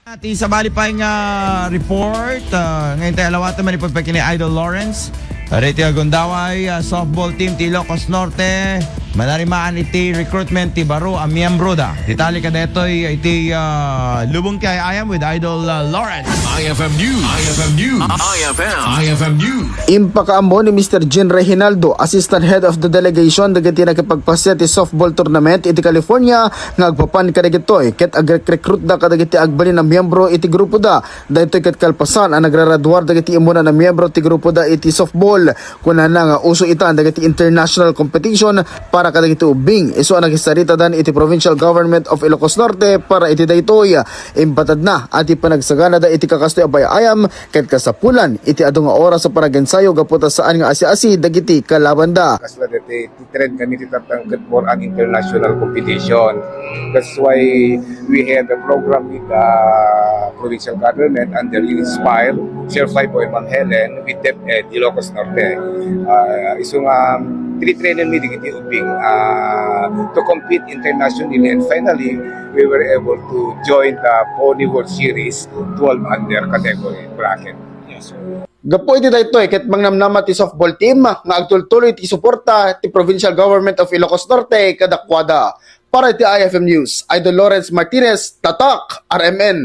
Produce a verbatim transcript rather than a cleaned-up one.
Iti sabali pay nga report, ah, nga intay alawaten manipud pay ken ni Idol Lawrence. Daytoy a Gundaway, ah, softball team ti Ilocos Norte, manarimaan iti recruitment ti baro a miyembro da. Detalye kadaytoy iti, ah, lubong ti ay-ayam with Idol, ah, Lawrence. I F M News. I F M News. I F M. I F M News. Impakaammo ni Mister Jean Reginaldo, Assistant Head of the Delegation dagiti nakipagpasiar ti softball tournament iti California, nga agpapan kadagitoy ket agrekrekrutda kadagiti agbalin a miyembro iti grupoda. Daytoy ket kalpasan a nagragraduar dagiti immuna a miyembro ti grupoda iti softball. Kunana nga uso itan dagiti international competition para kadagiti ubbing, isu a nakisaritadan iti Provincial Government of Ilocos Norte para iti daytoy. Impatedna a ti panagsaganada iti kakastoy a pay-ayam ket kasapulan iti adu nga oras a panagensayo gapu ta saan nga asi-asi dagiti kalabanda. Kasla daytoy, ti-train kami ti tattang ket for an international competition. That's why we have a program with the provincial government under Inspire, Sir Five Boy, Ma'am Helen, with DepEd Ilocos Norte. Ah, isu nga, um, tinitrainan mi dagiti ubbing, ah, to compete internationally, and finally, we were able to join the Pony World Series twelve under category bracket. Yes, sir. Gapu iti daytoy ket mangnamnama ti softball team nga agtultuloy ti suporta ti Provincial Government of Ilocos Norte kadakuada. Para iti I F M News, Idol Lawrence Martinez, Tatak, R M N.